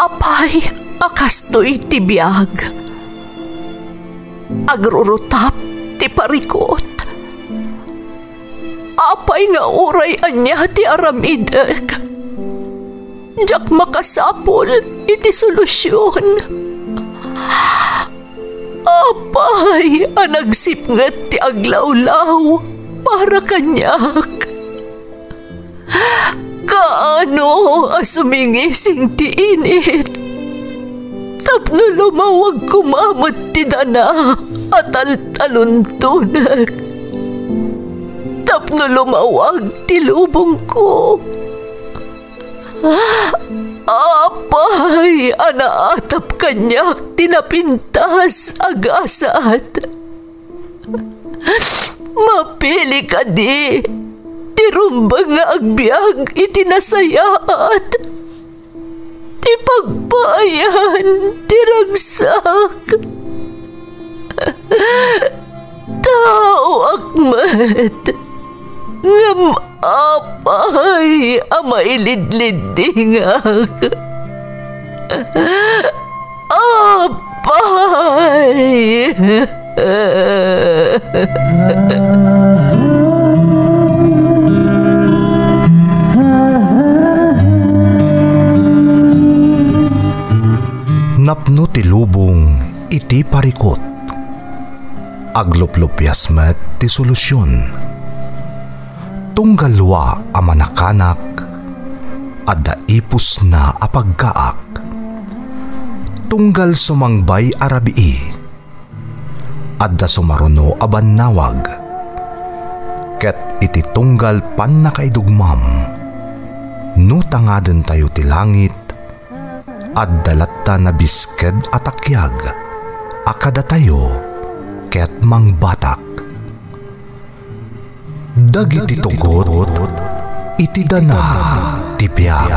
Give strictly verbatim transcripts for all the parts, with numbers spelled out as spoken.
Apay a kastoy ti biag? Agrurutap ti parikut. Apay nga uray ania ti aramidek, diak makasapul iti solusion. Apay a nagsipnget ti aglawlaw para kaniak? Kaano a sumingising ti init tapno lumawag koma met ti dana a taltaluntonek, tapno lumawag ti lubongko? Apay a naatap kaniak ti napintas a gasat? Mapili kadi ti rumbeng nga agbiag iti nasayaat, ti pagpaayan ti ragsak? Taoak met, ngem apay a mailidliddingak? Apay! Napno ti lubong iti parikut. Agluplupias met ti solusion. Tunggal lua a manakanak, adda ipusna a pagkaak. Tunggal sumangbay a rabii, adda sumaruno a bannawag. Ket iti tunggal pannakaidugmam, no tangadentayo ti langit, adda latta nabisked a takiag a kadatayo ket mangbatak. Dagiti tugot iti dana ti biag.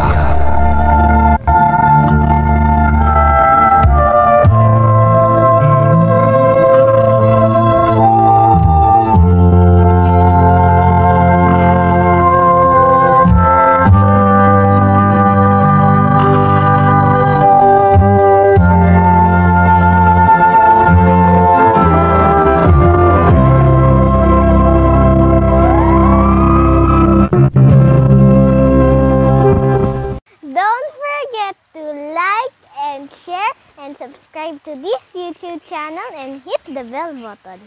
Don't forget to like and share and subscribe to this YouTube channel and hit the bell button.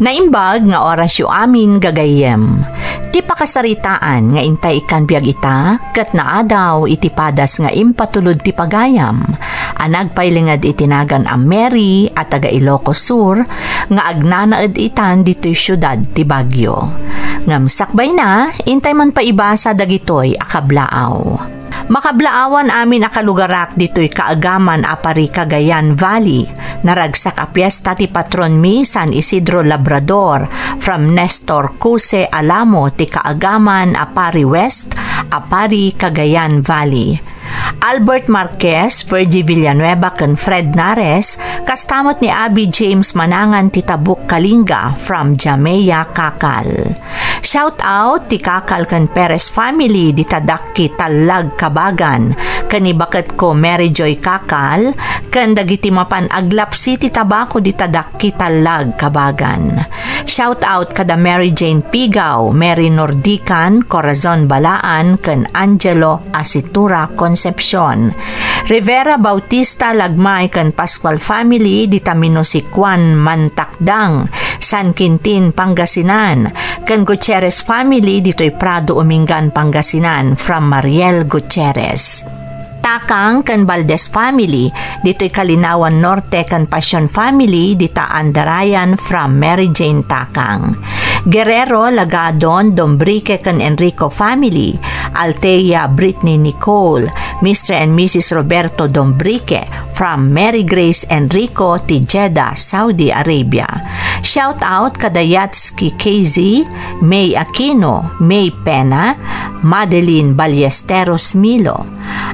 Naimbag nga orasyo amin, gagayyem. Ti pakasaritaan nga intay ikkan biag ita, ket naadaw iti padas nga impatulod ti pagayam, a nagpailinged iti nagan a Mary a taga Ilocos Sur, nga agnanaed itan ditoy siudad ti Baguio. Ngem sakbayna, intay man paibasa dagitoy a kablaaw. Makablaawan amin a kalugarak ditoy kaagaman a Pari Cagayan Valley. Naragsak a piesta ti patronmi, San Isidro Labrador, from Nestor Cuse Alamo ti kaagaman a Pari West a Pari Cagayan Valley. Albert Marquez, Virgie Villanueva ken Fred Nares, kasta met ni Abi James Manangan ti Tabuk Kalinga from Jamea, Kakal. Shout out ti Kakal ken Perez family dita Dakki, Tallag, Kabagan, ken ni baketko Mary Joy Kakal, ken dagiti mapan aglapsi ti tabako dita Dakki, Tallag, Kabagan. Shout out kada Mary Jane Pigaw, Mary Nordican, Corazon Balaan, ken Angelo Asitura Concepcion. Rivera Bautista Lagmay ken Pascual family dita Minusikuan, Mantak Dang, San Quintin, Pangasinan, ken Gutierrez family ditoy Prado, Umingan, Pangasinan, from Mariel Gutierrez. Takang ken Valdez family ditoy Kalinawan Norte ken Pasion family dita Andarayan, from Mary Jane Takang. Guerrero, Lagadon, Dombrique ken Enrico family, Altea, Britney, Nicole, Mister and Missus Roberto Dombrique, from Mary Grace Enrico ti Jeddah, Saudi Arabia. Shout out kada Yatsky K Z, May Aquino, May Pena, Madeline Ballesteros Milo,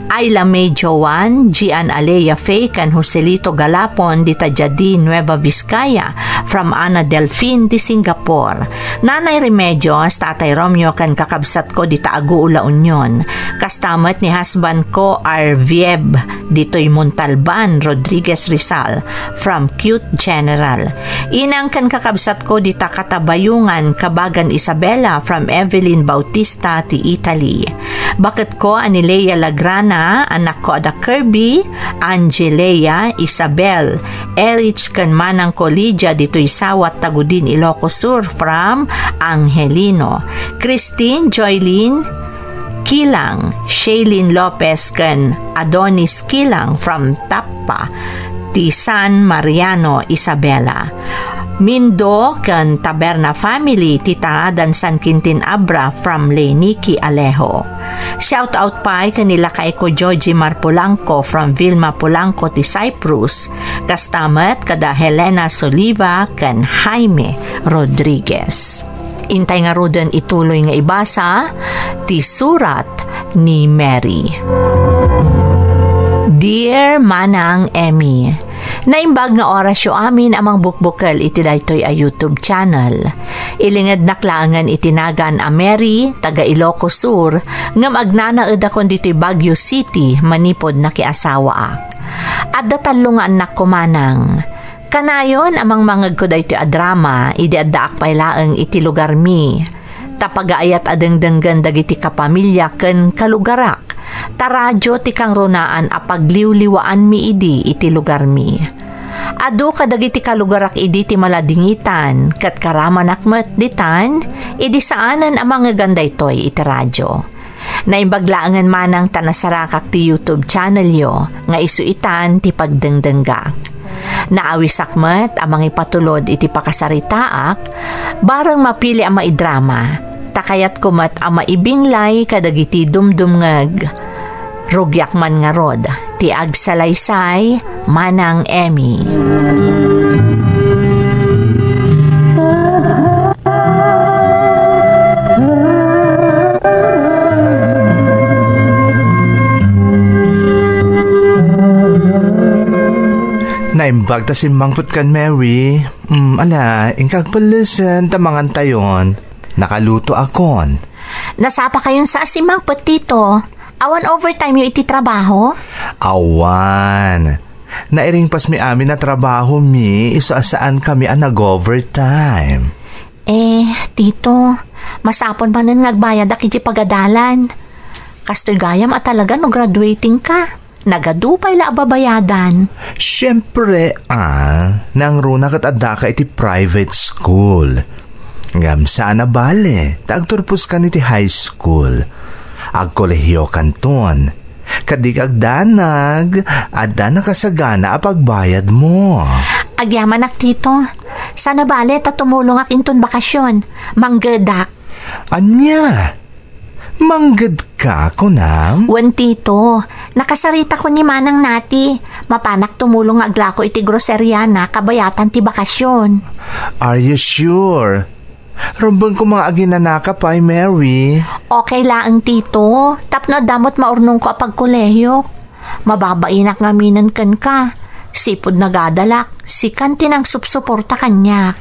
Ayla May Joan, Gian Alea Faye, ken Joselito Galapon dita Jadi, Nueva Vizcaya, from Ana Delfin ti Singapore. Nanay Remedios, Tatay Romeo, ken kakabsatko dita Aguo, La Union. Kasta met ni husbandko, Arvieb, ditoy Montalban, Rodriguez, Rizal, from Cute General. Inang ken kakabsatko dita Catabayungan, Cabagan, Isabela, from Evelyn Bautista ti Italy. Baketko a ni Lea Lagrana, anakko a da Kirby, Angelea, Isabel, Erich ken manangko Lydia ditoy Sawat, Tagudin, Ilocos Sur, from Angelino. Christine, Joylene, Kilang, Shailene Lopez ken Adonis Kilang from Tappa, ti San Mariano, Isabela. Mindo ken Taberna family ti Tangadan, San Quintin Abra from Leniki, Alejo. Shout out pay ken ni lakayko Joji Marpolanco from Vilma Polanco ti Cyprus, kasta met kada Helena Soliva ken Jaime Rodriguez. Intay ngaruden ituloy nga ibasa ti surat ni Mary. Dear Manang Emmy, naimbag nga orasyo amin a mangbukbukel iti daytoy a YouTube channel. Ilingednak laengen iti nagan a Mary, taga Ilocos Sur, ngem agnanaedakon ditoy Baguio City manipud nakiasawaak. Adda tallo nga annakko, manang. Kanayon a mangmangegko daytoy a drama idi addaak pay laeng iti lugarmi. Ta pagaayat a dengdenggen dagiti kapamilya ken kalugarak, ta radio ti kangrunaan a pagliwliwaanmi idi iti lugarmi. Adu kadagiti kalugarak idi ti maladingitan, ket karamanak met ditan idi saanen a mangegan daytoy iti radio. Naimbag laengen manang ta nasarakak ti YouTube channelyo nga isu itan ti pagdengdenggak. Naawisak met a mangipatulod iti pakasaritaak, bareng mapili a maidrama, ta kayatko met a maibinglay kadagiti dumdumngeg. Rugiak man ngarud ti agsalaysay, Manang Emmy. Naimbag ta simmangpet kan Mary. Mm, ala, inka agpellesen ta mangantayon. Nakalutoakon. Nasapakayon sa a simmangpet, Tito. Awan overtime yo iti trabaho? Awan. Nairingpasmi amin a trabaho mi, isu a saankami a nag-overtime. Eh, Tito, masapul manen nga agbayadak iti pagadalan. Kastoy gayam a talaga no graduating ka. Nagadu pay la a babayadan. Siempre, ah, nangruna ket addaka iti private school. Ngem saan a bale, ta agturpos kan iti high school. Agkolehiyo kanton. Ket di ka agdanag, adda nakasagana a pagbayad mo. Agyamanak, Tito. Saan a bale ta tumulongak inton bakasyon. Manggedak. Ania? Mangged ka, kunam? Wen, Tito. Nakasarita ko ni Manang Nati. Mapanak tumulong nga aglako iti groceria na kabayatan ti bakasyon. Are you sure? Rumbeng ko nga aginanaka pay, Mary. Okay laeng, Tito. Tapno adda met maurnongko a pagkolehio. Mababainak ngaminen kenka. Sipud nagadalak, sikan ti nangsupsuporta kaniak.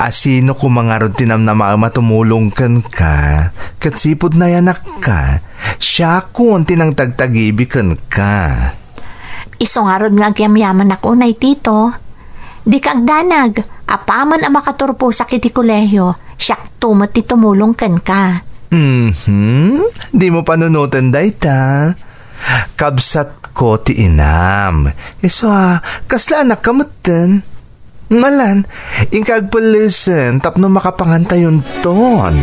A sino koma ngarud ti namnamaem a tumulong kenka, ket sipud nayanakka, siakon ti nangtagtagibi kenka. Isu ngarud nga agyamyamanak unay, Tito. Dika agdanag, apaman a makaturposak iti kolehio, siakto met ti tumulong kenka. Mhm. Dimo panunoten dayta. Kabsatko ti inam. Isu a, kasla anakka metten. Malan, inka agpellesen tapno makapangantayonton.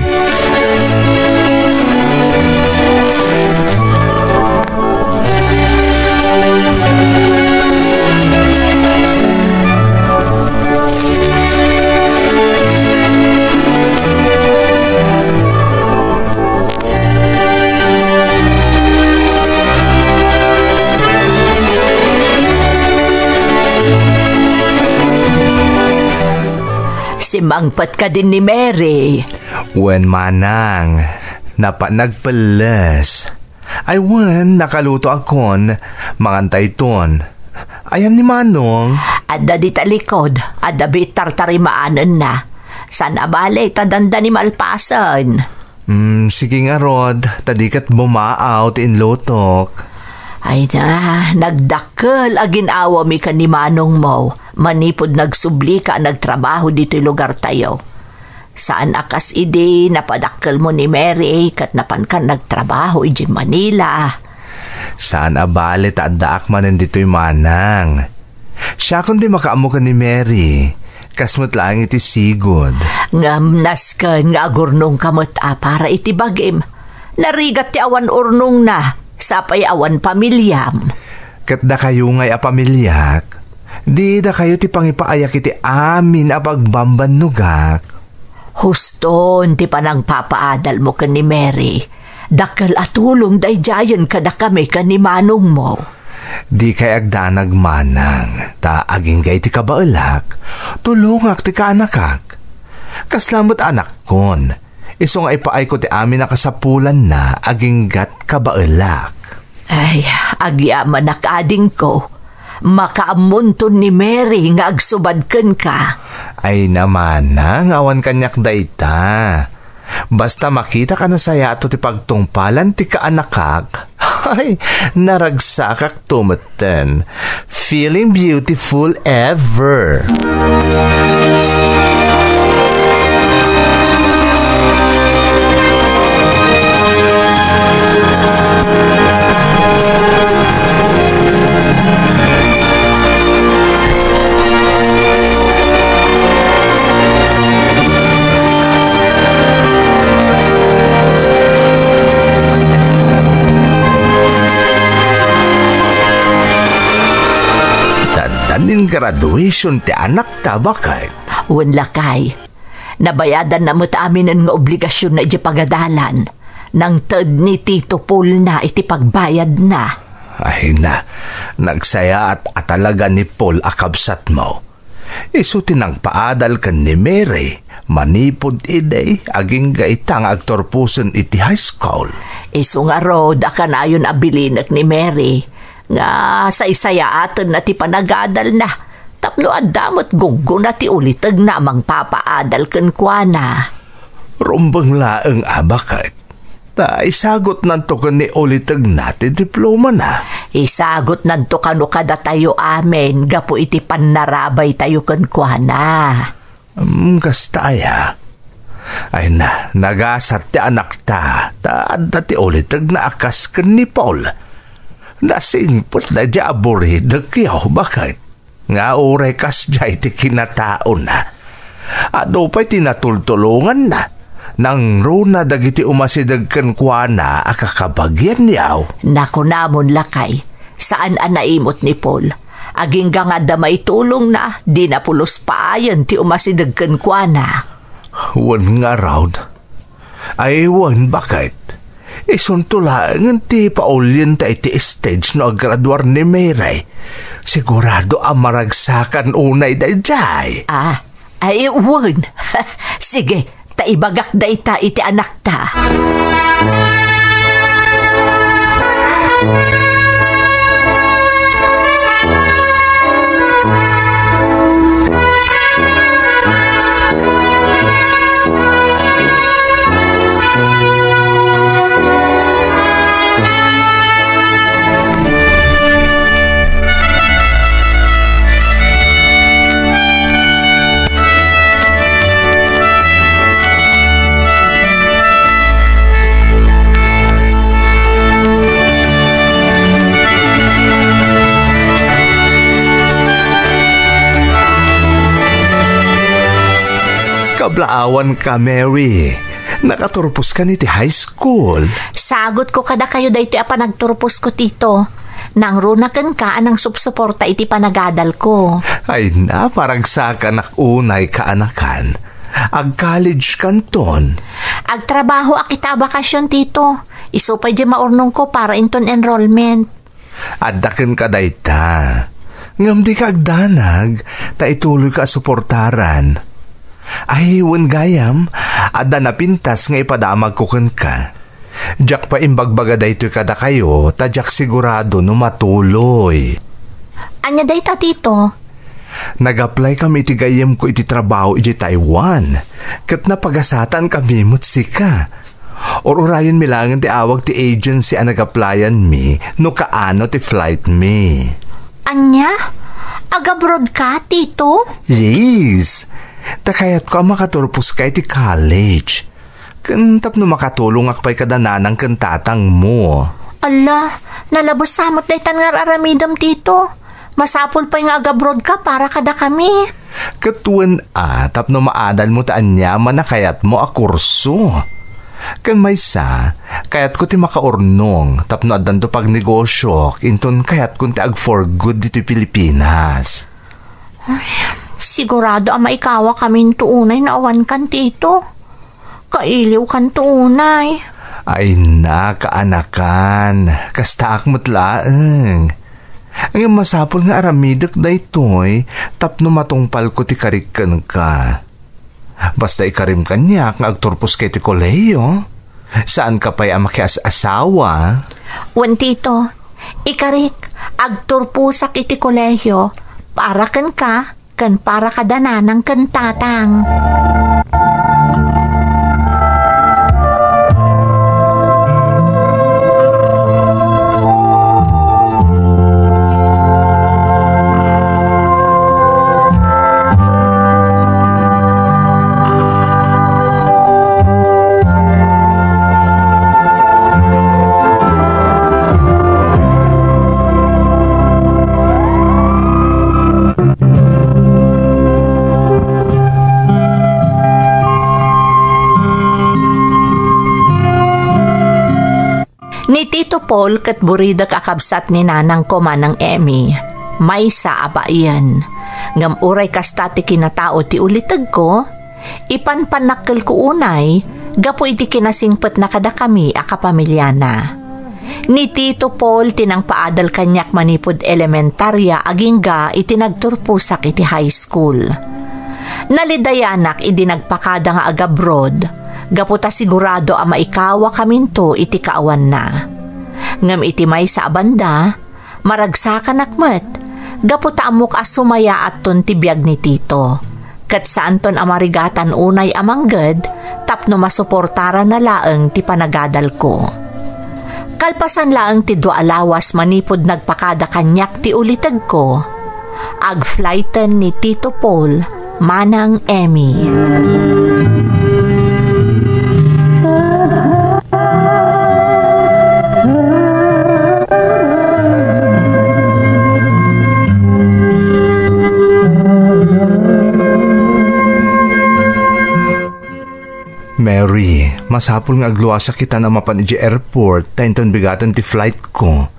Simmangpet kadin ni Mary. Wen, manang, napan nagpelles. Ay wen, nakalutoakon, mangantayton. Ayan ni Manong? Adda dita likod, adda biit tartarimaanenna. Saan a bale ta dandani malpasen. Hmm, sige ngarud, ta di ket bumaaw ti inlutok. Ay na, nagdakkel a gin-awami ken ni Manongmo, manipud nagsublika a nagtrabaho ditoy lugartayo. Saan a kas idi napadakkelmo ni Mary ket napankan nagtrabaho idiay Manila. Saan a bale ta addaak manen ditoy, Manang. Siakon ti makaammo ken ni Mary, kas met laeng iti sigud. Ngem nasken nga agurnongka met a para iti bagim. Narigat ti awan urnongna, sapay awan pamiliam. Ket dakayo ngay a pamiliak, di dakayo ti pangipaayak iti amin a pagbambannogak. Huston ti panangpapaadalmo ken ni Mary. Dakkel a tulong daydiayen kadakami ken ni Manongmo. Dikay agdanag, Manang, ta agingga iti kabaelak, tulongak ti kaanakak. Kasla met anakkon, isu nga ipaayko ti amin a kasapulanna aginggat kabaelak. Ay, agyamanak, adingko. Makaammonton ni Mary nga agsubad kenka. Ay, namana nga awan kaniak dayta. Basta makitak a nasayaat ti pagtungpalan ti kaanakak, ay, naragsakakto metten. Feeling beautiful ever. Dandanin graduation ti anakta, baket? Wen, lakay. Nabayadanna met aminen nga obligasionna idiay pagadalan. Nangted ni Tito Paulna iti pagbayadna. Ay na, nagsayaat a talaga ni Paul a kabsatmo. Isu ti nangpaadal ken ni Mary manipud idi agingga ita nga agturposen iti high school. Isu ngarud a kanayon a bilinek ni Mary nga saysayaatenna ti panagadalna tapno adda met gunggona ti ulitegna a mangpapaadal kenkuana. Rumbeng laeng a baket. Ta isagutnanto ken ni ulitegna ti diplomana. Isagutnanto kano kadatayo amin gapu iti pannarabaytayo kenkuana. Mm, kasta aya. Ay na, nagasat ti anakta, ta adda ti ulitegna a kas ken ni Paul. Nasingpet daydi a buridekyo, baket? Nga uray kasdiay ti kinataona. Adu pay ti natultulonganna. Nangruna dagiti umasideg kenkuana a kakabagianyo. Nakunamon, lakay, saan a naimut ni Paul. Agingga nga adda maitulongna, dina pulos paayen ti umasideg kenkuana. Wen ngarud. Ay, wen, baket? Isunto laengen ti paulienta iti stage no aggraduar ni Mary. Sigurado a maragsakan unay daydiay. Ah, ay, wen. Sige, ta ibagak dayta iti anakta. Kablaawanka, Mary. Nakaturposka iti high school. Sagutko kadakayo daytoy a panagturposko, Tito. Nangruna kenka a nangsupsuporta iti panagadalko. Ay na, paragsakanak unay kaanakan. Ag-college kanton. Agtrabahoak ita a bakasion, Tito. Isu pay diay maurnongko para inton enrollment. Adda kenka dayta. Ngem dika agdanag, ta ituloyka a suportaran. Ay, wen gayam, adda napintas nga ipadamagko kenka. Diak pay imbagbaga daytoy kadakayo, ta diak sigurado no matuloy. Ania dayta, Tito? Nag-apply kami iti gayyemko iti trabaho iti Taiwan. Ket napagasatan kami met sika. Ur-urayenmi laengen ti awag ti agency a nag-applyan mi no kaano ti flight mi. Ania? Agabroad ka, Tito? Yes. Ta kayatko a makaturpos ka iti college. Ken tapno makatulongak pay kada nanang ken tatangmo. Alla, nalabes sa met daytan nga ar-aramidem, Tito. Masapul pay nga agabroad ka para kadakami. Ket wen a, tapno maadalmo ti aniaman a kayatmo a kurso. Ken maysa, kayatko ti makaurnong tapno addanto pagnegosiok inton kayatkon ti ag-for good ditoy Pilipinas. Ay, sigurado a maikawakaminto unay no awankan, Tito. Kailiwkanto unay. Ay, nakaanakan. Kastaak met laeng. Ngem masapul nga aramidek daytoy tapno matungpalko ti karik kenka. Basta ikarim kaniak nga agturposka iti kolehiyo, saanka pay a makias-asawa. Wen, Tito, ikarik, agturposak iti kolehiyo para kenka ken para kada nanang ken tatang. Ni Tito Paul ket buridek a kabsat ni nanangko, Manang Emmy. Maysa a baien. Ngem uray kasta ti kinatao ti ulitegko, ipanpannakkelko unay gapu iti kinasingpetna kadakami a kapamiliana. Ni Tito Paul ti nangpaadal kaniak manipud elementaria agingga iti nagturposak iti high school. Nalidayanak idi nagpakada nga agabroad, gapu ta sigurado a maikawakaminto iti kaawanna. Ngem iti maysa a banda, maragsakanak met, gapu ta ammok a sumayaatton ti biag ni Tito, ket saanton a marigatan unay a mangged tapno masuportarana laeng ti panagadalko. Kalpasan laeng ti dua a lawas manipud nagpakada kaniak ti ulitegko, agflighten ni Tito Paul, Manang Emmy. Mary, masapul nga agluasak itan a mapan idiay airport ta inton bigaten ti flightko.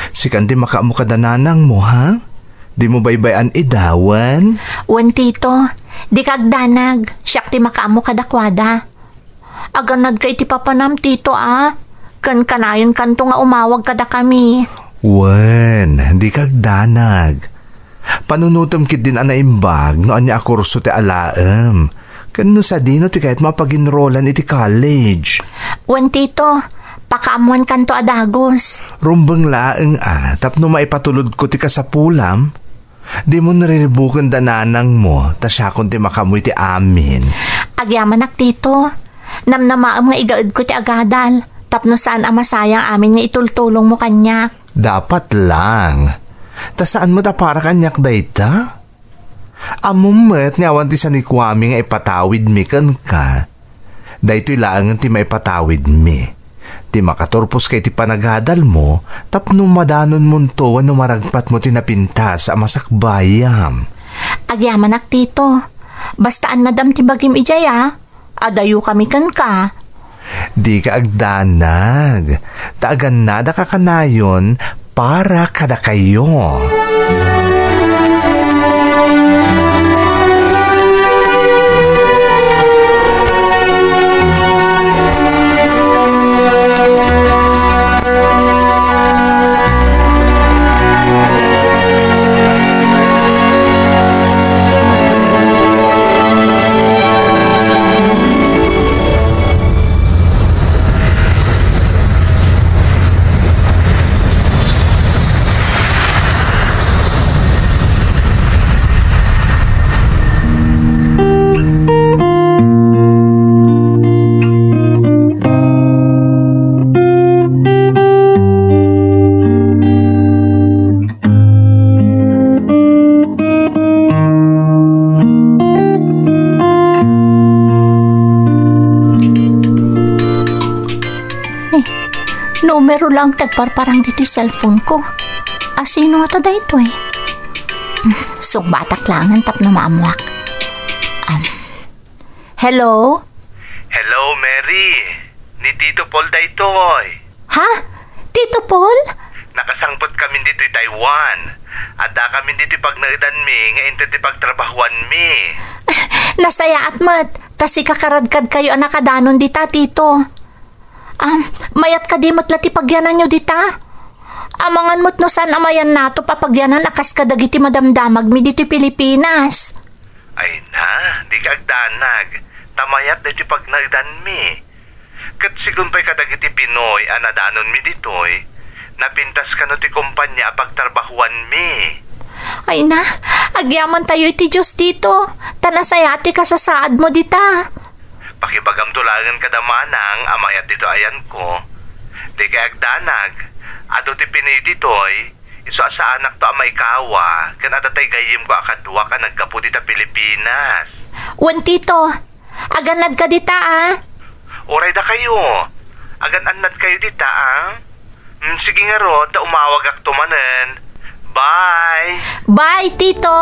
Sikan ti makaammo kada nanangmo, ha? Dimo baybay-an idawan? Wen, Tito. Dika agdanag. Siak ti makaammo kadakuada. Aganadka iti papanam, Tito, a. Ken kanayonkanto nga umawag kadakami. Wen, dika agdanag. Panunotem ketdin a naimbag no ania a kurso ti alaem. Ken no sadino ti kayatmo a pag-enrollan iti college. Wen, Tito, pakaammoankanto a dagus. Rumbeng laeng a, tapno maipatulodko ti kasapulam. Dimon riribuken da nanangmo, ta siakon ti makaammo iti amin. Agyamanak, Tito. Namnamaem nga igaedko ti agadal, tapno saan a masayang amin nga itultulongmo kaniak. Dapat lang. Ta saan met a para kaniak dayta? Ammom met nga awan ti sanikuami nga ipatawidmi kenka. Daytoy laengen ti maipatawidmi. Ti makaturposka iti panagadalmo tapno madanonmonto wenno maragpatmo ti napintas a masakbayam. Agyamanak, Tito. Basta annadam ti bagim idiay, a. Adayokami kenka. Dika agdanag, ta agannadaka kanayon para kadakayo. Numero lang ti agparparang ditoy cellphone ko. Asino ngata daytoy? Hmm, sungbatak laengen tapno maammuak. Um, hello? Hello, Mary. Ni Tito Paul daytoy. Ha? Tito Paul? Nakasangpet kami ditoy Taiwan. Adda kami ditoy pagnaedanmi nga inted ti pagtrabahuanmi. Nasayaat met, ta sika karadkadkayo a nakadanon dita, Tito. Ah, mayat kadi met la ti pagyananyo dita? Amangan met no saan a mayannatop a pagyanan a kas kadagiti madamdamagmi ditoy Pilipinas. Ay na, dika agdanag, ta mayat daytoy pagnaedanmi. Ket sigun pay kadagiti Pinoy a nadanonmi ditoy, napintas kano ti kompania a pagtrabahuanmi. Ay na, agyamantayo iti Dios dito, ta nasayaat ti kasasaadmo dita. Pakibagamto laengen kada manang a mayat ditoy ayanko. Dika agdanag, adu ti Pinoy ditoy, isu a saanakto a maikawa, ken adda tay gayyemko a kaduak a naggapu dita Pilipinas. Wen, Tito, agan-adka dita, a? Uray dakayo, agan-annadkayo dita, a? Mm, sige ngarud, ta umawagakto manen. Bye! Bye, Tito!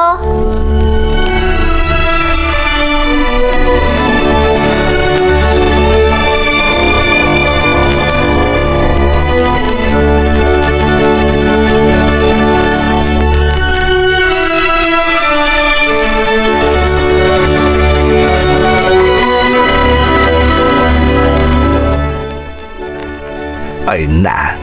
Ay na,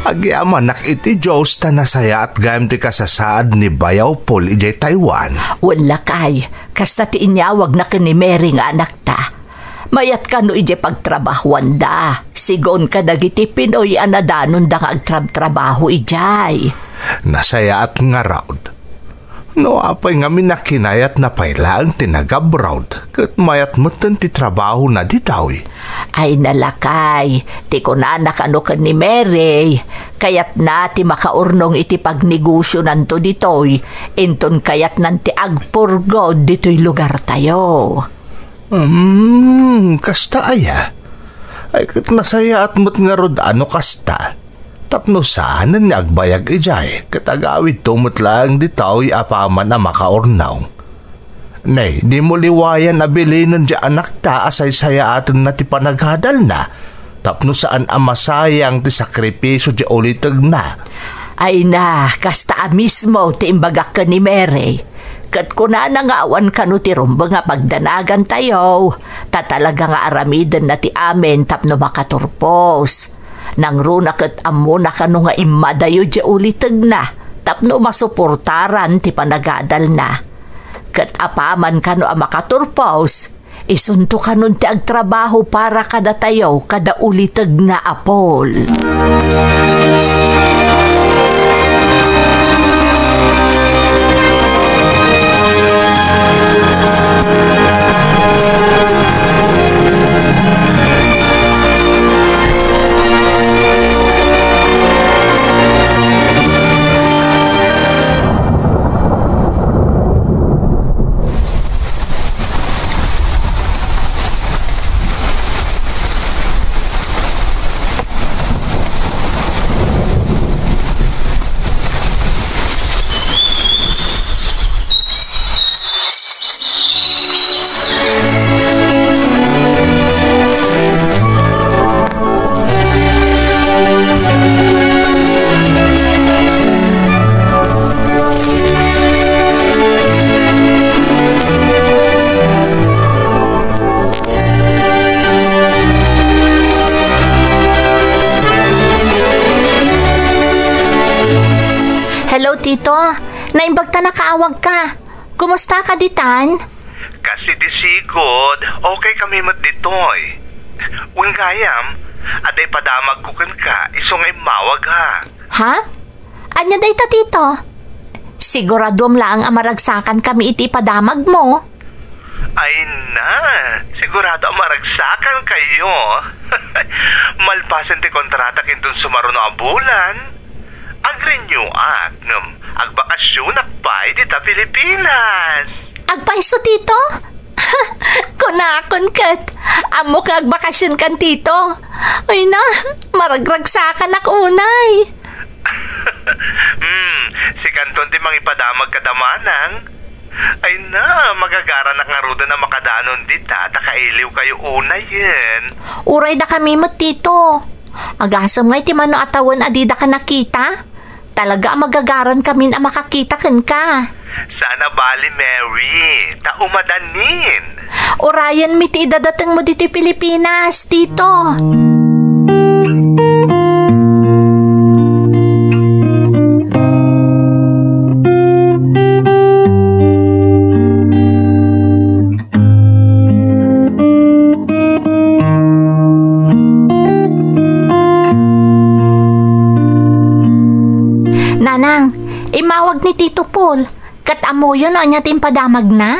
agyamanak iti Dios ta nasayaat gayam ti kasasaad ni Bayaw Paul idiay Taiwan. Wen lakay, kasta ti inyawagna ken ni Mary nga anakta. Mayat kano idiay pagtrabahuanda, sigun kadagiti Pinoy a nadanonda nga agtrabtrabaho idiay. Nasayaat ngarud. No apay ngamin a kinayatna pay laeng ti nag-abroad, ket mayat metten ti trabahona ditoy. Ay na lakay, ti kunana kano ken ni Mary, kayatna ti makaurnong iti pagnegosionanto ditoy, inton kayatnan ti agpurgod ditoy lugartayo. Hmm, kasta aya? Ay, ket nasayaat met ngarud a no kasta. Tapno saanen nga agbayag idiay, ket agawidto met laeng ditoy apaman a makaurnaw. Ne, dimo liwayan a bilinen ti anakta a saysayaatenna ti panagadalna, tapno saan a masayang ti sakripisio ti ulitegna. Ay na, kasta a mismo ti imbagak ken ni Mary. Ket kunana nga awan kano ti rumbeng a pagdanagantayo, ta talaga nga aramidenna ti amin tapno makaturpos. Nangruna ket ammona kano nga immadayo ti ulitegna tapno masuportaran ti panagadalna. Ket apaman kano a makaturpos, isunto kanon ti agtrabaho para kadatayo kada ulitegna a Paul. Hello, Tito. Naimbag ta nakaawagka. Kumusta ka ditan? Kas iti sigud, okay kami met ditoy. Wen gayam, adda ipadamagko kenka, isu nga immawag, ha? Ha? Ania dayta, Tito? Siguraduam laeng a maragsakan kami iti ipadamagmo. Ay na, sigurado a maragsakan kayo. Malpasen ti kontratak inton sumaruno a bulan, agrenew-ak ngem agbakasionak pay dita Pilipinas. Agpayso, Tito? Kunakon ket, ammok nga agbakasionkan, Tito. Ay na, maragragsakanak unay. Hmm, sikanton ti mangipadamag kada manang. Ay na, magagaranak ngaruden a makadanon dita, ta kailiwkayo unayen. Uray dakami met, Tito. Agasem nga iti mano a tawen a didaka nakita? Talaga a magagarankamin a makakita kenka. Saan a bali, Mary, ta umadanin. Urayenmi ti idadatengmo ditoy Pilipinas, Tito. Nanang, immawag ni Tito Paul. Ket ammoyo no ania ti impadamagna?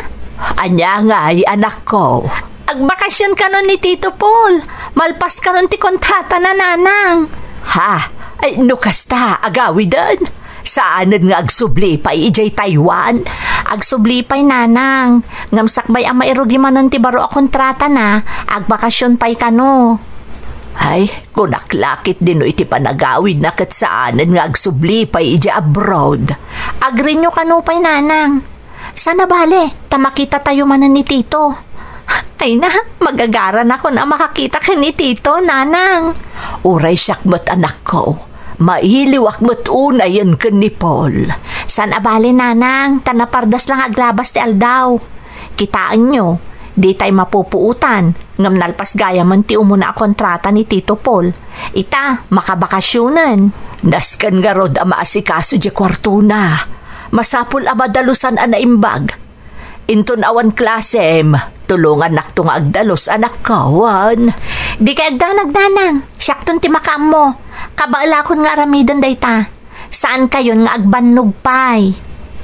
Ania ngay, anakko? Agbakasion kanon ni Tito Paul. Malpas kanon ti kontratana, nanang. Ha? Ay, no kasta, agawiden. Saanen nga agsubli pay idiay Taiwan? Agsubli pay, nanang. Ngem sakbay a mairugi manen ti baro a kontratana, agbakasion pay kano. Ay, kunak la ketdi no iti panagawidna ket saanen nga agsubli pay idiay abroad. Agrinyo kano pay, nanang. Saan a bale, ta makitatayo manen ni Tito. Ay na, magagaranakon a makakita ken ni Tito, nanang. Uray siak met, anakko. Mailiwak met unayen ken ni Paul. Saan a bale, nanang, ta napardas la nga aglabas ti aldaw. Kitaenyo, ditay mapupuotan, ngem nalpas gayamen ti umuna a kontrata ni Tito Paul. Ita, makabakasionen. Nasken ngarud a maasikaso diay kuartona. Masapul a madalusan a naimbag. Inton awan klasem, tulongannakto nga agdalus, anakko, wen. Dikay agdanag, nanang. Siakton ti makaammo. Kabaelakon nga aramiden dayta. Saankayon nga agbannog pay.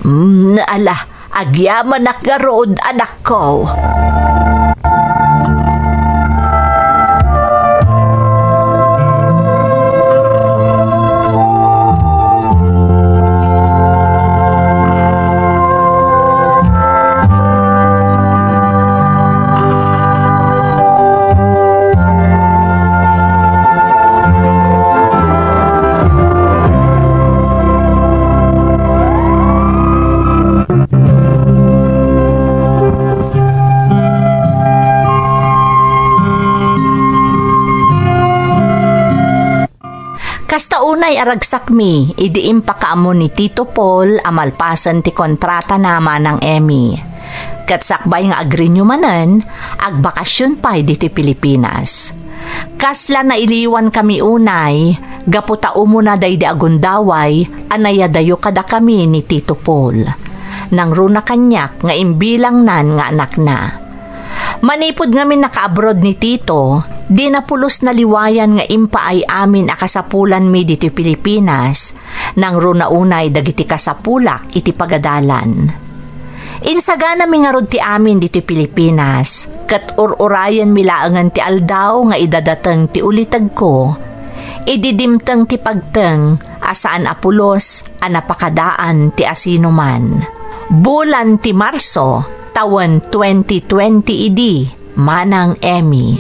Mm, ala, agyamanak ngarud, anakko. Kasta unay a ragsakmi idi impakaammo ni Tito Paul a malpasen ti kontratana, Manang Emmy. Ket sakbay nga agrinyo manen, agbakasion pay ditoy Pilipinas. Kasla nailiwankami unay, gapu ta umuna daydi a gundaway a nayadayo kadakami ni Tito Paul. Nangruna kaniak nga imbilangnan nga anakna. Manipud ngamin nakaabroad ni Tito, dina pulos naliwayan nga impaay amin a kasapulanmi ditoy Pilipinas, nangruna unay dagiti kasapulak iti pagadalan. Insaganami ngarud ti amin ditoy Pilipinas, ket ur-urayenmi laengen ti aldaw nga idadateng ti ulitegko, idi dimteng ti pagteng a saan a pulos a napakadaan ti asinoman. Bulan ti Marso, tawen twenty twenty idi, Manang Emmy.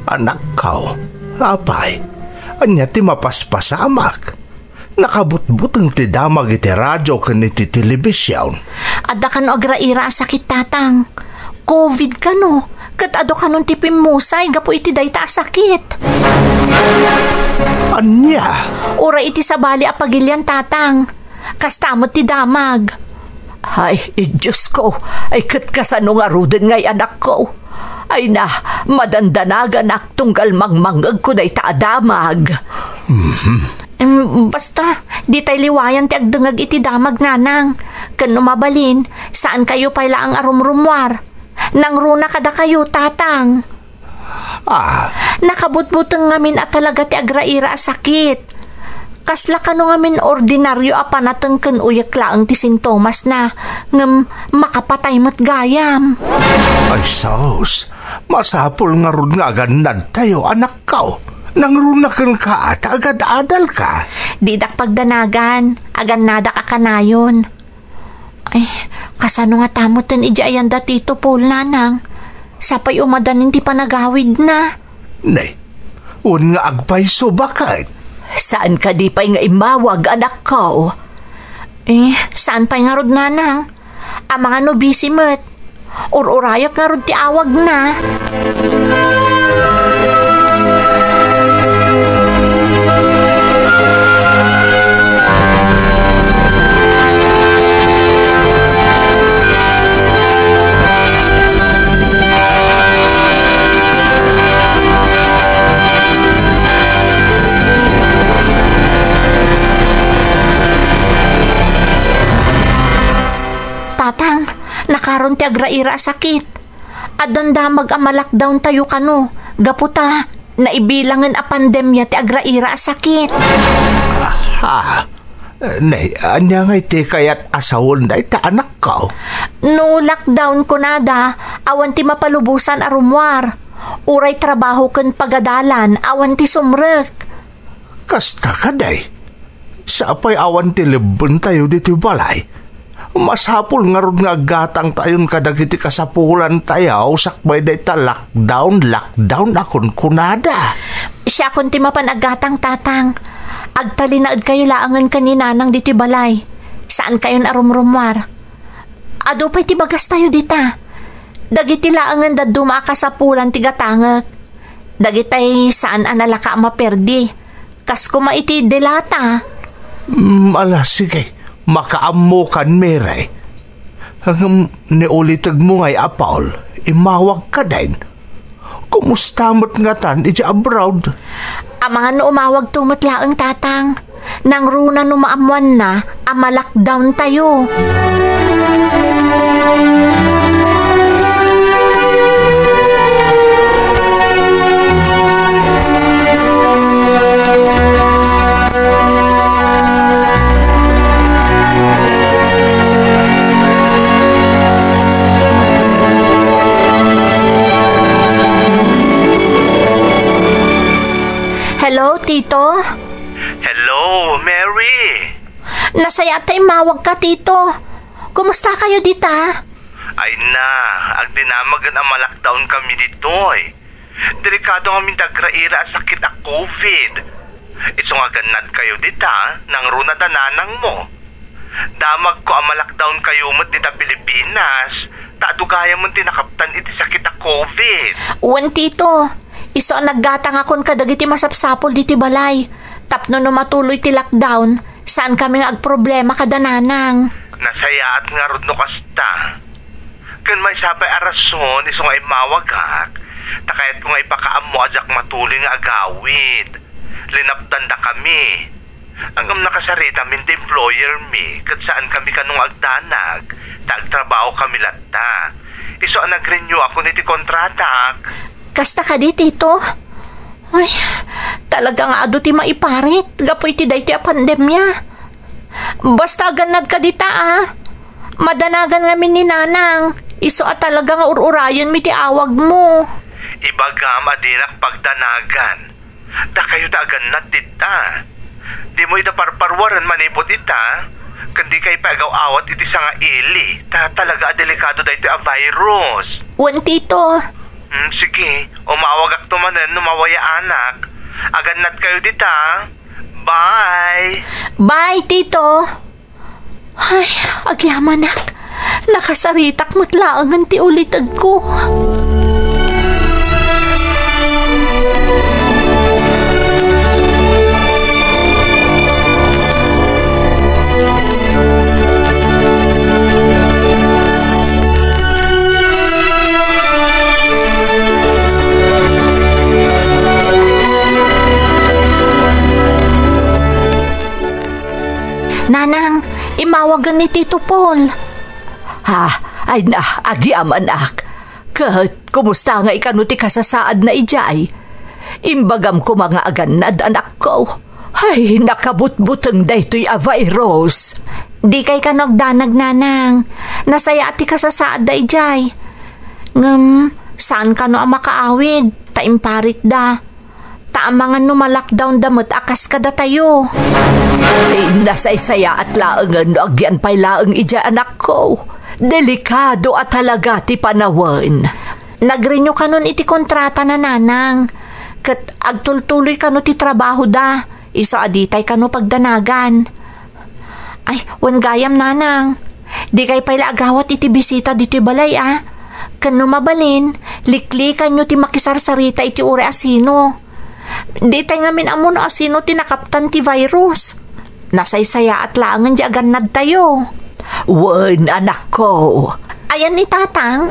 Anakko, apay, ania ti mapaspasamak? Nakabutbuteng ti damag iti radio ken iti telebision. Adda kano agraira a sakit, Tatang. Covid kano, ket adu kanon ti pimmusay gapu iti dayta a sakit. Ania? Uray iti sabali a pagilian, Tatang. Kasta met ti damag. Ay, Diosko, ay ket kasano ngaruden ngay, anakko? Ay na, madandanaganak tunggal mangmangngegko dayta a damag. Mhm. Em, basta, ditay liwayan ti agdengngeg iti damag, Nanang. Ken no mabalin, saankayo pay laeng a rumrummuar. Nangruna kadakayo, Tatang. Ah. Nakabutbuteng ngamin a talaga ti agraira a sakit. Kasla kano ngamin ordinario a panateng ken uyek laeng ti sintomasna, ngem makapatay met gayam. Ay, sus! Masapul ngarud nga agannadtayo, anakko. Nangruna kenka ta agad-adalka. Didak pagdanagan, agannadak a kanayon. Ay, kasano ngata metten idi ayan da Tito Paul, nanang? Sapay umadanin ti panagawidna. Nay, wen nga agpayso, baket? Saan kadi pay nga immawag, anakko? Eh, saan pay ngarud, nanang? Amangan no busy met. Ur-urayak ngarud ti awagna. Tatang, nakaron ti agraira a sakit. Addan damag a ma-lockdown tayo kano, gapu ta naibilangen a pandemia ti agraira a sakit. Aha. Nay, ania ngay ti kayat a sawen dayta, anakko? No lockdown kunada, awan ti mapalubosan a rummuar. Uray trabaho ken pagadalan, awan ti sumrek. Kasta kadi. Sapay awan ti lebbentayo ditoy balay. Masapul ngarud nga aggatangtayon kadagiti kasapulantayo sakbay dayta lockdown, lockdown a kunkunada. Siakon ti mapan aggatang, tatang. Agtalinaedkayo laengen ken ni nanang ditoy balay. Saankayon a rumrummuar. Adu pay ti bagastayo dita. Dagiti laengen dadduma a kasapulan ti gatangek. Dagitay saan a nalaka a maperdi. Kas koma iti delata. Mm, ala, sige. Makaammokan, Mary. Ngem ni ulitegmo ngay a Paul, immawag kadin. Kumusta met ngatan iti abroad? Amangan no umawagto met laeng, tatang. Nangruna no maammoanna a ma-lockdown tayo. Hello, Tito? Hello, Mary! Nasayaat ta immawagka, Tito. Kumusta kayo dita? Ay na, agdinamagen a ma-lockdown kami ditoy. Delikado ngamin ti agraira a sakit a covid. Isu nga agannadkayo dita, nangruna da nanangmo. Damagko a ma-lockdown kayo met dita Pilipinas, ta adu gayamen ti nakaptan iti sakit a covid. Wen, Tito, isu a naggatangakon kadagiti masapsapul ditoy balay. Tapno no matuloy ti lockdown, saankami nga agproblema kada nanang. Nasayaat ngarud no kasta. Ken maysa pay a rason isu nga immawagak, ta kayatko nga ipakaammo a diak matuloy nga agawid. Linaptandakami. Ngem nakasaritamin ti employer mi, ket saankami kano nga agdanag, ta agtrabahokami latta. Isu a nag-renew-akon iti kontratak. Kasta kadi, Tito? Ay, talaga nga adu ti maiparit gapu iti daytoy a pandemia. Basta agannadka dita, a. Madanagan ngamin ni Nanang. Isu a talaga nga ur-urayenmi ti awagmo. Ibagam a dinak pagdanagan. Dakayo ti agannad dita. Dimo ida parparuaren manipud ita, ken dikay pay agaw-awat iti sangaili, ta talaga a delikado daytoy a virus. Wen, Tito. Hmm, sige, umawagakto manen no mawayaanak. Agannadkayo dita. Bye! Bye, Tito. Ay, agyamanak. Nakasaritak met laengen ti ulitegko. Nanang, imawagen ni Tito Paul. Ha, ay na, agyamanak. Ket kumusta ngay kano ti kasasaadna idiay? Imbagam koma nga agannad, anakko. Ay, nakabutbuteng daytoy a virus. Dikay kano agdanag, Nanang. Nasayaat ti kasasaadda idiay. Ngem, saan kano a makaawid, ta imparitda. Ta amangan no ma-lockdownda met a kas kadatayo. Ay, nasaysayaat laengen no agyan pay laeng idiay, anakko. Delikado a talaga ti panawen. Nag-renew kanon iti kontratana, Nanang. Ket agtultuloy kano ti trabahoda. Isu a ditay kano pagdanagan. Ay, wen gayam, Nanang. Dikay pay la agawat iti bisita ditoy balay, a. Ken no mabalin, liklikanyo ti makisarsarita iti uray a sino. Ditay ngamin ammo no a sino ti nakaptan ti virus. Nasaysayaat laengen di agannadtayo. Wen, anakko. Ayan ni Tatang?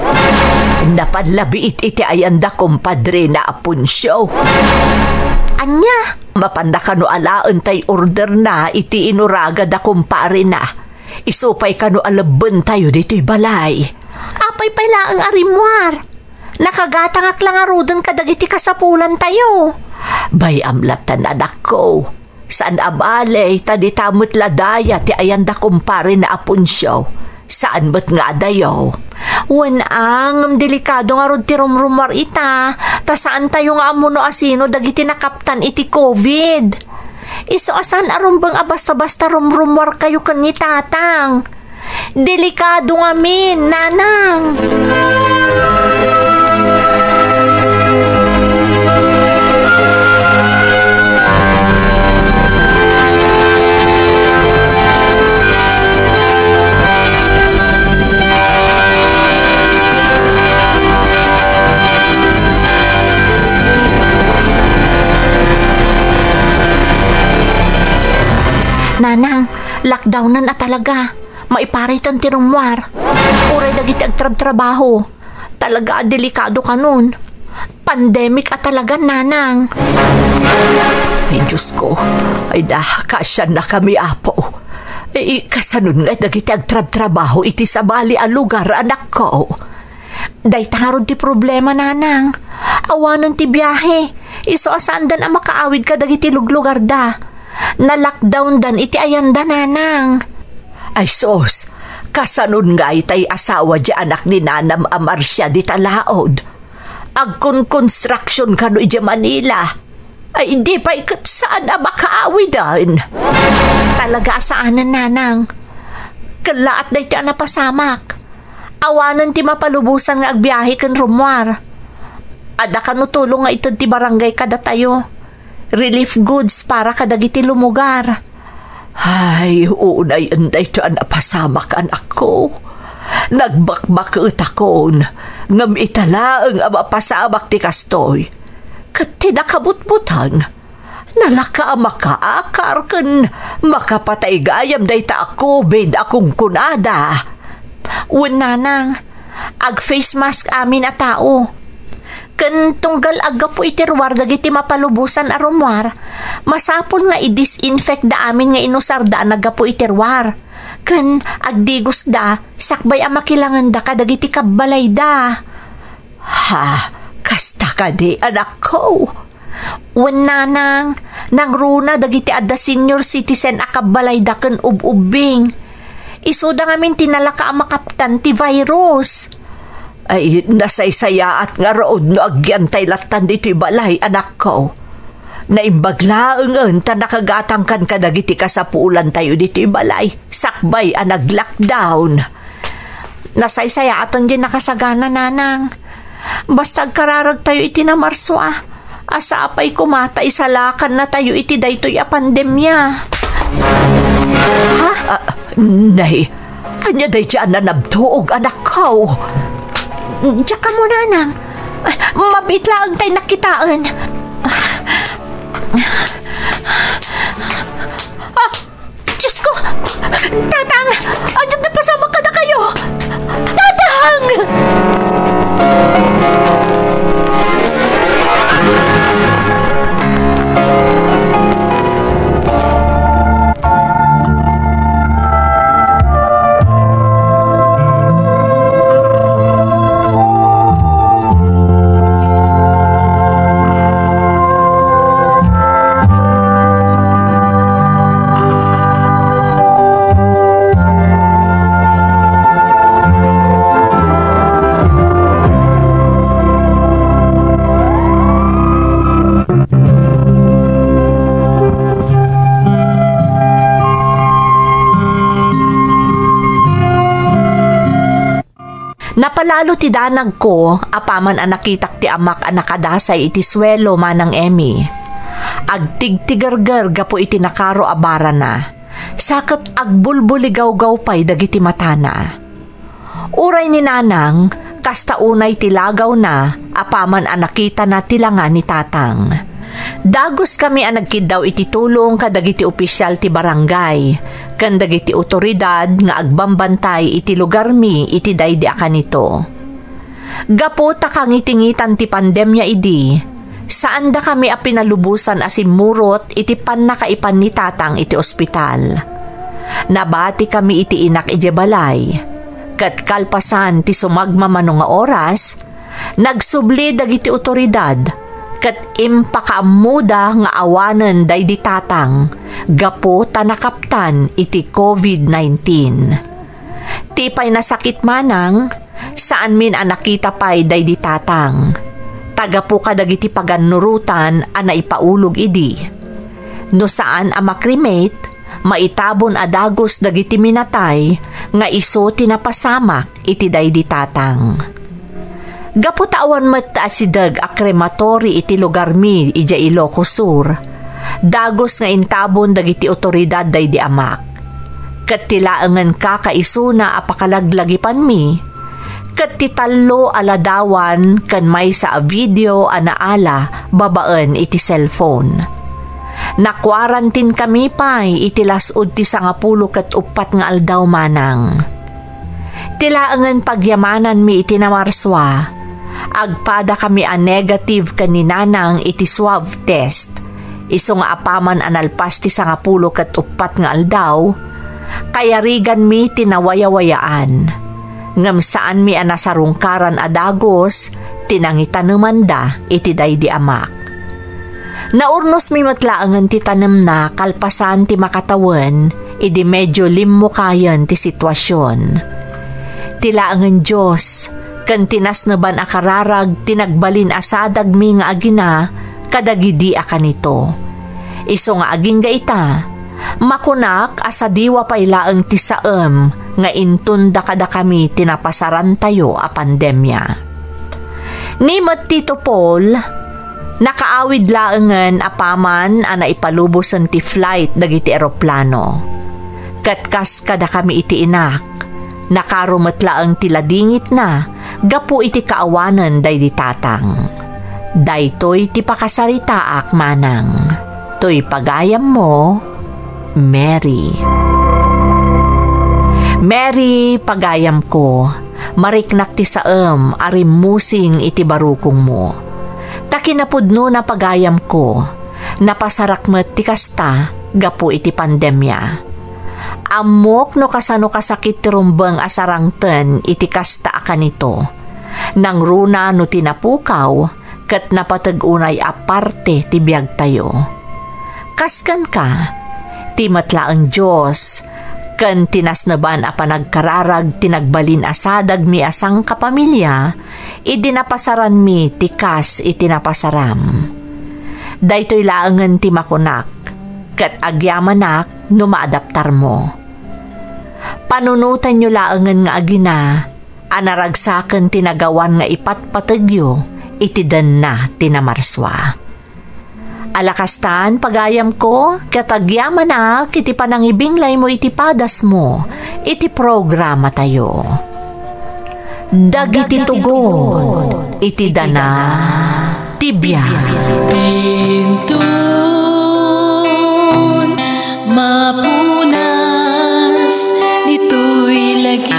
Napan labiit iti ayanda kumpadrina a Poncio. Ania? Mapanna kano alaen tay orderna iti inuraga da kumparina. Isu pay kano a lebbentayo ditoy balay. Apay pay laeng a rimmuar? Nakagatangak la ngaruden kadagiti kasapulantayo. Bay-am latta, anakko. Saan a bale, ta dita met la daya ti ayanda kumparina a Poncio. Saan met nga adayo. Wen a, ngem delikado ngarud ti rumrummuar ita, ta saantayo nga ammo no asino dagiti nakaptan iti covid. Isu a saan a rumbeng a basta-basta rumrummuarkayo ken ni Tatang. Delikado ngamin, Nanang. Nanang, lockdownan a talaga. Maipariten ti rummuar. Uray dagiti agtrabtrabaho. Talaga a delikado kanon. Pandemic a talaga, Nanang. Ay, Diyos ko. Ay, da, kaasiannakami, Apo. Ay, kasanon nga dagiti agtrabtrabaho iti sabali a lugar, anakko? Dayta ngarud ti problema, Nanang. Awanen ti biahe. Isu a saandan a makaawid kadagiti luglugarda. Na-lockdowndan iti ayanda, Nanang. Ay sus, kasanon ngay tay asawa di anak ni Nanam a Marcia dita laod? Agkonkonstruksion kano idiay Manila? Ay, di pay ket saan a makaawiden. Talaga a saanen, Nanang. Kellaat daytoy a napasamak. Awanen ti mapalubosan nga agbiahe ken rummuar. Adda kano tulong nga ited ti barangay kadatayo. Relief goods para kadagiti lumugar. Ay, unay daytoy a napasamak, anakko. Nagbakbaketakon, ngem ita laeng a mapasamak ti kastoy. Ket ti nakabutbuteng, nalaka a makaakar ken makapatay gayam dayta a covid a kunkunada. Wen, Nanang, ag-face mask amin a tao. Ken tunggal aggapu iti ruar dagiti mapalubosan a rummuar, masapul nga i-disinfect da amin nga inusarda a naggapu iti ruar. Ken agdigosda sakbay a makilangenda kadagiti kabbalayda. Ha, kasta kadi, anakko? Wen, Nanang, nangruna dagiti adda senior citizen a kabbalayda ken ub-ubbing. Isuda ngamin ti nalaka a makaptan ti virus. Ay, nasaysayaat ngarud no agyantay lattan ditoy balay, anakko. Naimbag laengen ta nakagatangkan kadagiti kasapulantayo ditoy balay, sakbay a nag-lockdown. Nasaysayaaten diay nakasagana, Nanang. Basta agkararagtayo iti namarso a, a sapay koma ta isalakannatayo iti daytoy a pandemia. Ha? Ah, nay, ania daydiay a nanabtuog, anakko? Diak ammo, Nanang. Ay, mabiit laeng tay nakitaen. Ah! Diyos ko! Tatang! Ania ti napasamak kadakayo? Tatang! Napalalo ti danagko apaman a nakitak ti amak a nakadasay iti suelo, Manang Emmy. Agtigtigerger gapu iti nakaro a barana. Sa ket agbulbuligawgaw pay dagiti matana. Uray ni Nanang, kasta unay ti lagawna apaman a nakitana ti langa ni Tatang. Daguskami a nagkiddaw iti tulong kadagiti opisyal ti barangay ken dagiti otoridad nga agbambantay iti lugarmi iti daydi a kanito. Gapu ta kangitingitan ti pandemia idi, saandakami a pinalubosan a simmurot iti pannakaipan ni Tatang iti ospital. Nabatikami iti inak idiay balay, ket kalpasan ti sumagmamano nga oras, nagsubli dagiti otoridad ket impakaammoda nga awanen daydi Tatang gapu ta nakaptan iti covid nineteen. Ti pay nasakit, Manang, saanmin a nakita pay daydi Tatang. Ta gapu kadagiti pagannurotan a naipaulog idi. No saan a ma-cremate, maitabon a dagus dagiti minatay nga isu ti napasamak iti daydi Tatang. Gapu ta awan met ti asideg a crematory iti lugarmi idiay Ilocos Sur, dagus nga intabon dagiti otoridad daydi amak. Ket ti laengen kakaisuna a pakalaglagipanmi, ket ti tallo a ladawan ken maysa a video a naala babaen iti cellphone. Nakuarantinkami pay iti las-ud ti sangapulo ket uppat nga aldaw, Manang. Ti laengen pagyamananmi iti Namarsua, agpadakami a negative ken ni Nanang iti swab test. Isu nga apaman a nalpas ti sangapulo ket uppat nga aldaw, kayariganmi ti nawayawayaan. Ngem saanmi a nasarungkaran a dagus ti nangitanemanda iti daydi amak. Naurnosmi met laengen ti tanemna kalpasan ti makatawen idi medyo limmukayen ti situasion. Ti laengen Dios ken ti nasneban a kararag ti nagbalin a sadagmi nga agina kadagidi a kanito. Isu nga agingga ita, makunak a sadiwa pay laeng ti saem nga intunda kadakami ti napasarantayo a pandemia. Ni met Tito Paul, nakaawid laengen apaman a naipalubosen ti flight dagiti eroplano. Ket kas kadakami iti inak, nakaro met laeng ti ladingitna gapu iti kaawanen daydi Tatang. Daytoy ti pakasaritaak, Manang. Toy pagayammo, Mary. Mary, pagayamko, mariknak ti saem a rimmusing iti barukongmo. Ta kinapudnona, pagayamko, napasarak met ti kasta gapu iti pandemia. Ammok no kasano kasakit ti rumbeng a sarangten iti kasta a kanito. Nangruna no ti napukaw, ket napateg unay a parte ti biagtayo. Kas kenka, ti met laeng Dios, ken ti nasneban a panagkararag ti nagbalin a sadagmi a sangkapamilya, idi napasaranmi ti kas iti napasaram. Daytoy laengen ti makunak, ket agyamanak no maadaptarmo. Panunotenyo laengen nga agina, a naragsaken ti nagawan nga ipatpategyo iti denna ti Namarsua. Ala kastan, pagayamko, ket agyamanak iti panangibinglaymo iti padasmo iti programatayo. Dagiti tugon iti dana ti biag. Inton mapunas ditoy lagi